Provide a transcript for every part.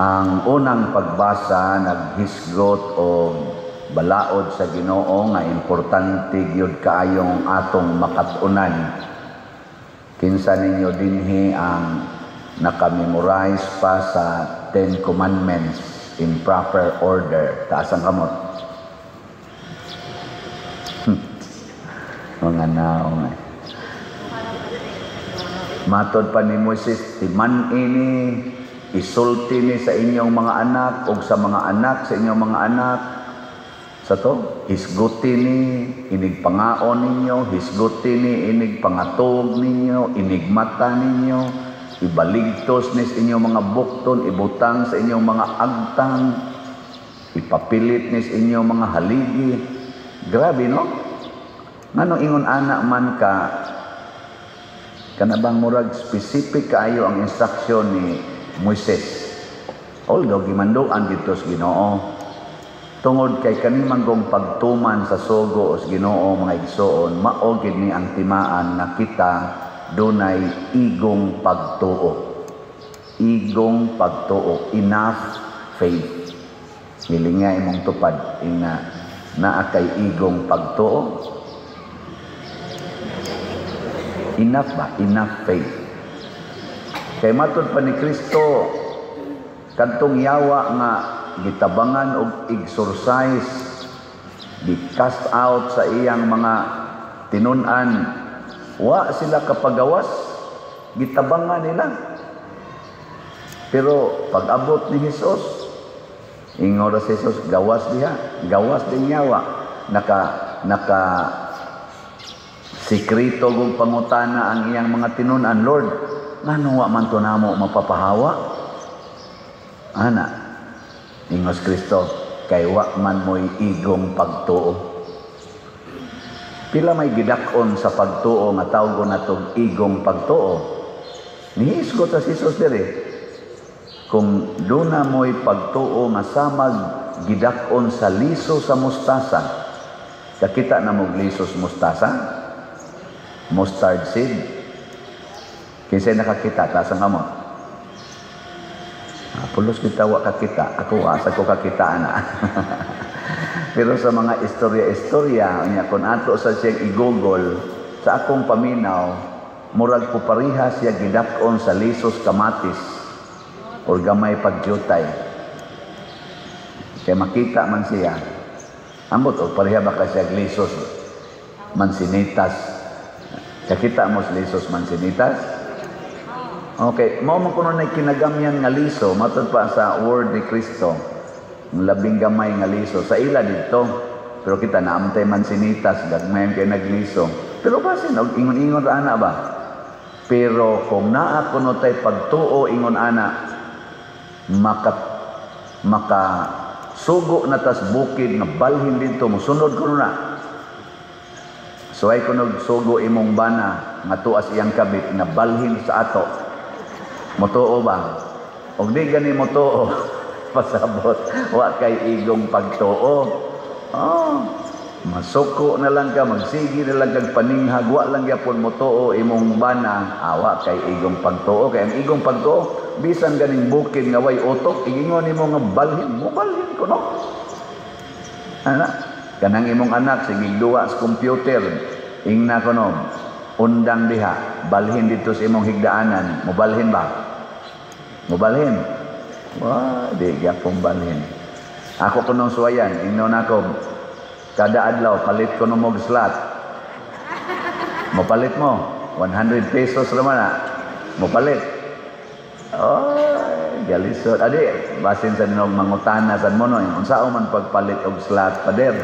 Ang unang pagbasa naghisgot og balaod sa Ginoo nga importante gyud kaayong atong makat-unan. Kinsa ninyo dinhi ang naka-memorize pa sa Ten Commandments in proper order? Taas ang kamot. Mga naong eh. Matod pa ni Moises, timan ini, isulti ni sa inyong mga anak o sa mga anak sa inyong mga anak. Sa to, hisguti ni, inig pangaon ninyo, hisguti ni, inig pangatog ninyo, inig mata ninyo, ibaligtos ni sa inyong mga bukton, ibutang sa inyong mga agtang, ipapilit ni sa inyong mga haligi. Grabe, no? Ngano ingon ana man ka, kana bang murag specific kaayo ang instruction ni Moises? Although gimanduan dito sa Ginoo, tungod kay kani manggong pagtuman sa sugo sa Ginoo, mga igsoon, mao gid ni ang timaan nga kita dunay igong pagtuo. Igong pagtuo, enough faith. Hilinga imong tupad ina naa kay igong pagtuo. Enough ba? Enough faith. Kay matod pa ni Kristo, kadtong yawa nga gitabangan og exorcise, gi-cast out sa iyang mga tinun-an, wa sila kapagawas, gitabangan nila. Pero pag-abot ni Jesus, ingon ra si Jesus, "Gawas diha, gawas din yawa." Naka sikreto kong pangutana ang iyang mga tinun-an, "Lord, ngano wa man to namo mapapahawa?" Ana, ingos Kristo, "Kay wa man mo'y igong pagtuo." Pila may gidak-on sa pagtuo nga tawgon natong igong pagtuo? Nihisgot sa Jesus diri. Kung duna mo'y pagtuo nga samag gidak-on sa liso sa mustasa. Kakita na mo liso sa mustasa? Mustard seed. Kinsay nakakita, taas ang kamot. Ah, pulos kita wa kakita. Ako asa ko kakita ana. Pero sa mga istorya-istorya, unya kung ato sa siyang i-Google, sa akong paminaw, murag po pareha siya gidak-on sa lisos kamatis or gamay pagyutay. Kay makita man siya. Ambot og pareha ba ka siya lisos mansinitas? Kakita mo sa lisos mansinitas? Okay, mao man kuno na kinagamyan nga liso matod pa sa word ni Kristo. Ang labing gamay nga liso sa ila didto. Pero kita naamtay mansinitas, gagmay kay nagliso. Pero basin og ingon-ingon ra ana ba? Pero kung naa kuno tay pagtuo ingon ana, maka sugo na tas bukid nga balhin didto, mosunod kuno na. Suway kuno sugo imong bana nga tuas iyang kabit nga balhin sa ato. Motuo ba? Og di gani motuo, pasabot wa kay igong pagtuo. Oh, masuko na lang ka, magsigi na lang kag paninghag, wa lang gyapon motuo imong bana, awa kay igong pagtuo. Kay ang igong pagtuo, bisan ganing bukid nga way utok, igingon nimo nga balhin, mobalhin ko no. Ana, kanang imong anak sige duwa sa computer, ingna ko no, undang diha, balhin dito sa imong higdaanan, mobalhin ba? Mobalhin? Wah, di gyapon balhin. Ako kunong suwayan, ingnon ako, kada adlaw palit ko og slot. Mopalit mo, 100 pesos naman na. Mopalit. Oh, galisod. Adi, basin sa ninog mangutana sad mo no, unsa man pagpalit og slot, pader?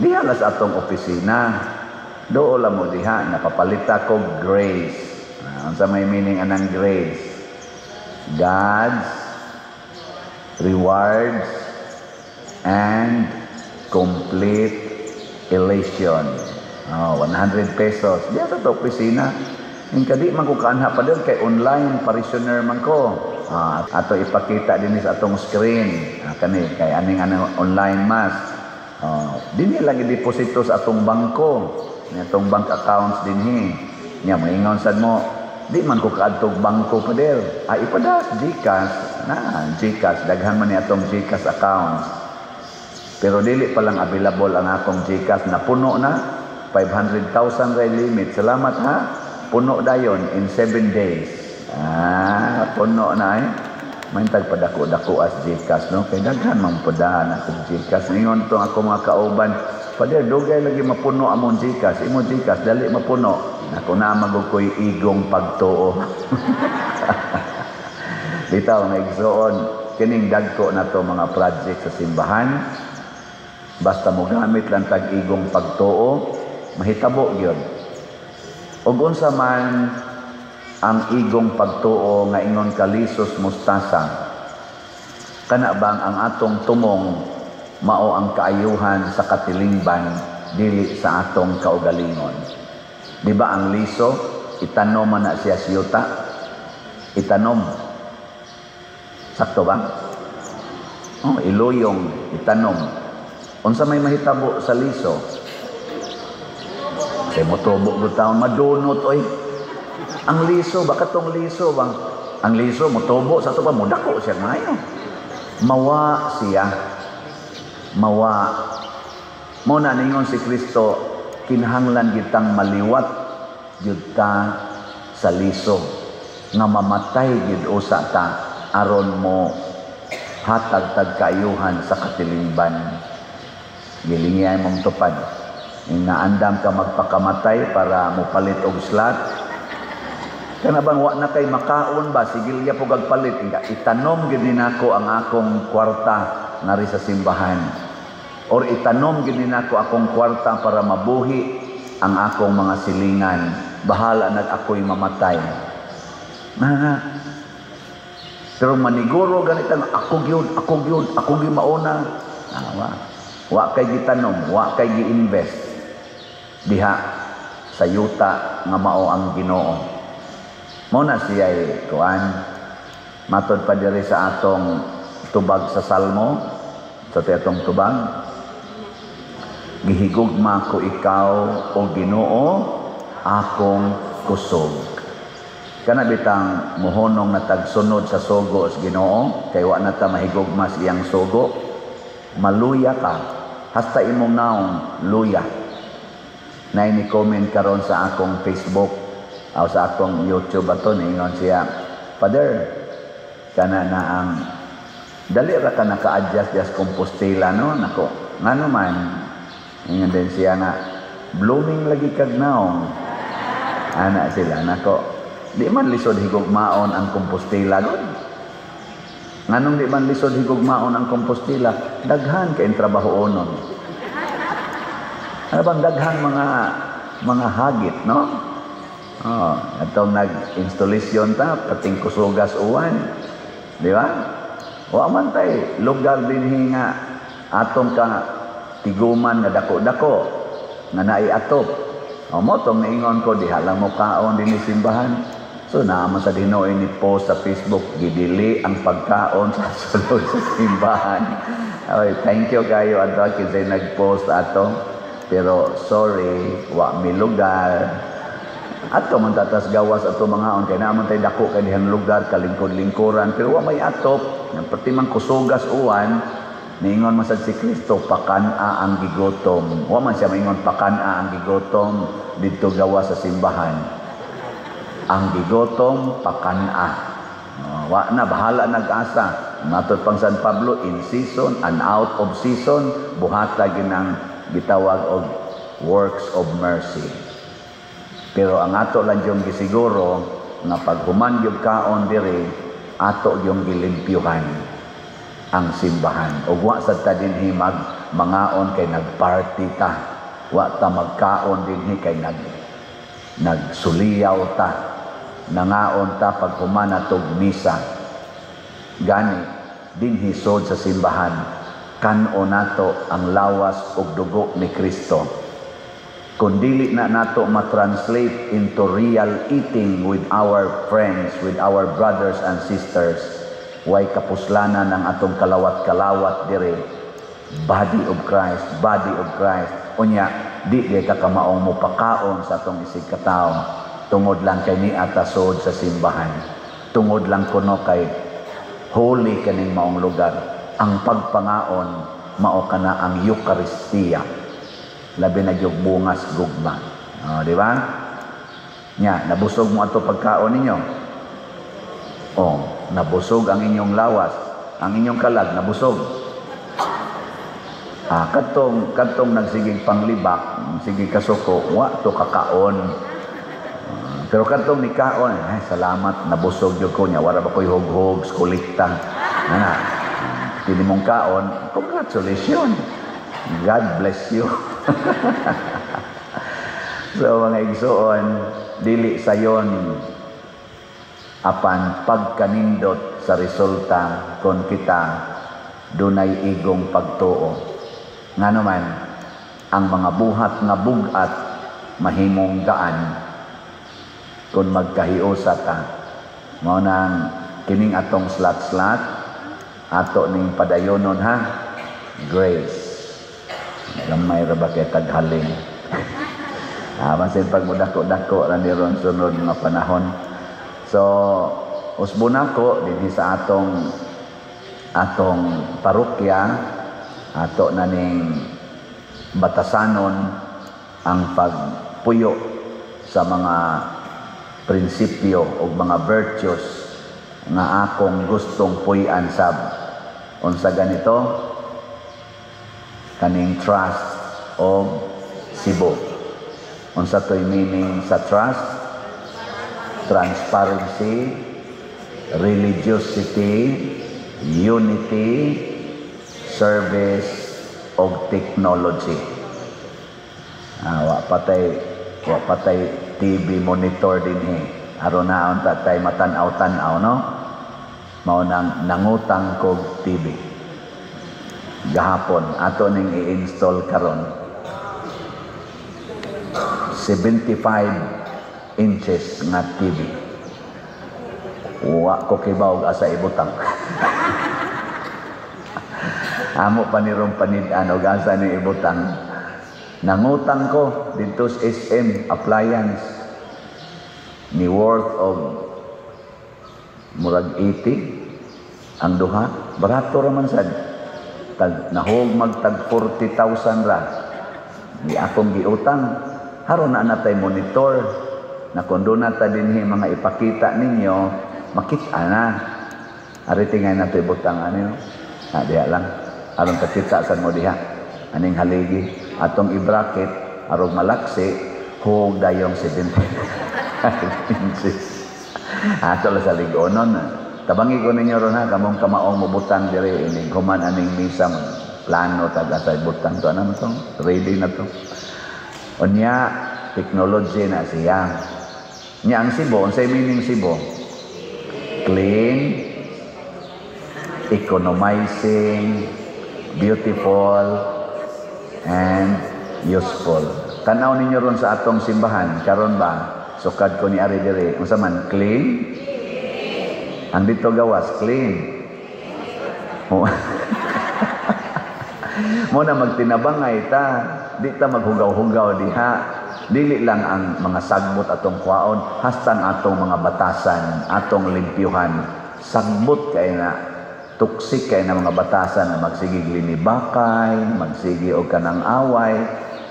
Diha la sa atong opisina. Dool mo diha, napapalit ako grace. Unsa may meaning anang grace? God's rewards and complete elation. Oh, 100 pesos. Diha sa to opisina. Yung kadi man ko kaanha pa kay online parishioner man ko. Ato ipakita din sa atong screen. Kani kay aning ano online mass. Oh, dinhi lang i-deposito sa atong bangko. Ni atong bank accounts dinhi. Nya moingon sad mo, "Di man ko kaadtog bangko, pader." Ah, ipadas GCash. GCash na, GCash, daghan man ni atong GCash accounts. Pero dili pa lang available ang akong GCash, napuno na. 500,000 ray limit. Salamat ha. Puno dayon in 7 days. Ah, puno na eh. May tagpadako-dako as GCash, no? Kay daghan man pudahan akong GCash. Ingon to ako mga kauban, "Father, dugay lagi mapuno among GCash. Imo GCash, dali mapuno." Ako na magug ko'y igong pagtuo. Bitaw nga igsoon, kining dagko na to mga project sa simbahan. Basta mo gamit lang tag igong pagtuo, mahitabo gyud. Ug unsa man ang igong pagtuo nga ingon kalisos mustasa, kana bang ang atong tumong mao ang kaayuhan sa katilingban, dili sa atong kaugalingon? Di ba ang liso, itanom man na siya siyuta? Itanom. Sakto ba? Oh, iluyong, itanom. Unsa may mahitabo sa liso? Kay motubo gud taon, madunot oy. Ang liso ba, katong liso bang? Ang liso motubo sa ato pa, modako siya maayo. Mawa siya. Mawa. Mo na ningon si Kristo, kinahanglan gitang maliwat gyud ta sa liso nga mamatay gyud usa ta aron mo hatag tag kaayuhan sa katilingban. Gilingay mong tupad. Naandam ka magpakamatay para mopalit og slot. Kana bang wa na kay makaon ba, sigil ya po palit. Itanom gyud ni nako ang akong kwarta ngari sa simbahan. Or itanom gyud ni nako akong kwarta para mabuhi ang akong mga silingan. Bahala nag ako'y mamatay. Na, pero maniguro ganitang ako gyud, ako gyud, ako gyud mauna. Ah, wa. Wa kay gitanom, wa kay gi-invest diha sa yuta nga mao ang Ginoo. Mao na siya kuan, matod pa diri sa atong tubag sa Salmo, sa atong tubag, "Gihigugma ko ikaw, o Ginoo, akong kusog." Kana bitang mohonong na tagsunod sa sugo sa Ginoo, kay wa na ta mahigugma sa iyang sugo, maluya ka hasta imong naong luya. Na ni comment karon sa akong Facebook o sa akong YouTube ato, niingon siya, "Father, kana na ang dali ra ka naka-adjust sa Compostela, no?" Nako, ngano man? Ingon din siya nga, "Blooming lagi kag naong." Ana sila, nako, di man lisod higugmaon ang Compostela gud. Nganong di man lisod higugmaon ang Compostela? Daghan kay trabaho onon. Ano bang daghang mga hagit, no? Oh, atong nag-installation ta, pating kusugas uwan. Di ba? Wa man tay lugar dinhi nga atong ka tiguman nga dako-dako nga naay atop. O mo tong niingon ko, diha lang mo kaon dinhi simbahan. So naa man sa Ginoo ni post sa Facebook, gidili ang pagkaon sa sulod sa simbahan. Oy, thank you kayo ato kinsay nag-post ato. Pero sorry, wa mi lugar. Ato man tatas gawas ato mga on kay naa man tay dako kay dihang lugar kalingkod-lingkuran, pero wa may atop. Pati man kusugas uwan, niingon man sad si Kristo, "Pakan-a ang gigutom." Wa man siya maingon, "Pakan-a ang gigutom didto gawas sa simbahan." Ang gigutom, pakan-a. Oh, wa na bahala nag-asa. Matod pang San Pablo, in season and out of season, buhata ginang gitawag og works of mercy. Pero ang ato lang yung gisiguro nga pag human yung kaon diri, ato yung gilimpyuhan ang simbahan. Ug wa sad ta dinhi mag mangaon kay nagparty ta. Wa ta magkaon dinhi kay nagsuliyaw ta. Nangaon ta pag human atog misa. Gani dinhi sod sa simbahan, kan-o nato ang lawas ug dugo ni Kristo. Kung dili na nato ma-translate into real eating with our friends, with our brothers and sisters, way kapuslanan ang atong kalawat-kalawat dire. Body of Christ, body of Christ. Unya, di di ka kamaong mo pakaon sa atong isig katao tungod lang kay ni atasod sa simbahan. Tungod lang kuno kay Holy kaning maong lugar. Ang pagpangaon mao kana ang Eukaristiya. Labi na gyud bungas gugma. Oh, di ba? Nya, nabusog mo ato pagkaon ninyo. Oh, nabusog ang inyong lawas, ang inyong kalag nabusog. Ah, kadtong kadtong nagsigig panglibak, sige kasuko, wa to kakaon. Ah, pero kadtong nikaon, ay salamat, nabusog jud ko nya, wala ba ko'y hughog, kolekta. Ana. Kini mong kaon, congratulations. God bless you. So mga igsuon, dili sayon apan pagkanindot sa resulta kung kita dunay igong pagtuo. Ngano man, ang mga buhat nga bugat mahimong gaan kung magkahiusa ta. Mao nang kining atong slat-slat ato ning padayonon ha. Grace. Gamay ra ba kay taghalin. Ah, basin pag mudako-dako ra ni ron sunod nga panahon. So, usbon nako dinhi sa atong atong parokya, ato na ning batasanon ang pagpuyo sa mga prinsipyo o mga virtues nga akong gustong puy-an sab. Unsa ganito? Kaning trust o Cebu. Unsa to'y meaning sa trust? Transparency, religiosity, unity, service, og technology. Ah, wa patay TV monitor dinhi. Aron naon ta tay matan-aw-tan-aw, no? Mao nang nangutang kog TV. Gahapon ato ning i-install karon. 75 inches nga TV. Wa ko kibaw asa ibutang. Amo pa ni rong panid-an og asa ni ibutang. Nangutang ko didto sa SM Appliance ni worth of murag 80 ang duha. Barato ra man sad. Tag nahog magtag 40,000 ra. Di akong giutang. Haron na natay monitor na kung doon na ta dinhi mga ipakita ninyo, makita na. Ari tingay na ito ibutang ano. Ah, diha lang. Aron kakita sad mo diha. Aning haligi. Atong i-bracket, arog malaksi, hug dayong 70 inches. Ato lang sa ligonon. Tabangi ko ninyo ron ha, kamong kamaong mubutang dire, inig human aning misa, plano taga sa butang to. Ano to? Ready na to. Unya, technology na siya. Nya ang Cebu, unsay meaning Cebu? Clean, economizing, beautiful, and useful. Tanaw ninyo ron sa atong simbahan, karon ba? Sukad ko ni ari diri, unsa man clean? Ang dito gawas clean. Mo mo na magtinabangay ta, di ta maghugaw-hugaw diha. Dili lang ang mga sagbot atong kwaon, hastang atong mga batasan, atong limpyuhan. Sagbot kay na, toxic kay na mga batasan na magsigig linibakay, magsigi og kanang away,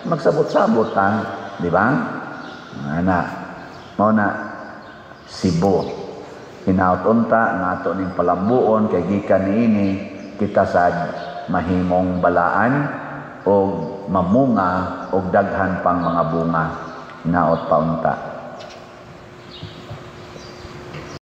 magsabot-sabot ta, di ba? Ana, mao na Cebu. Hinaut unta nga ato ning palambuon kay gikan niini kita sad mahimong balaan og mamunga og daghan pang mga bunga. Naot pa unta.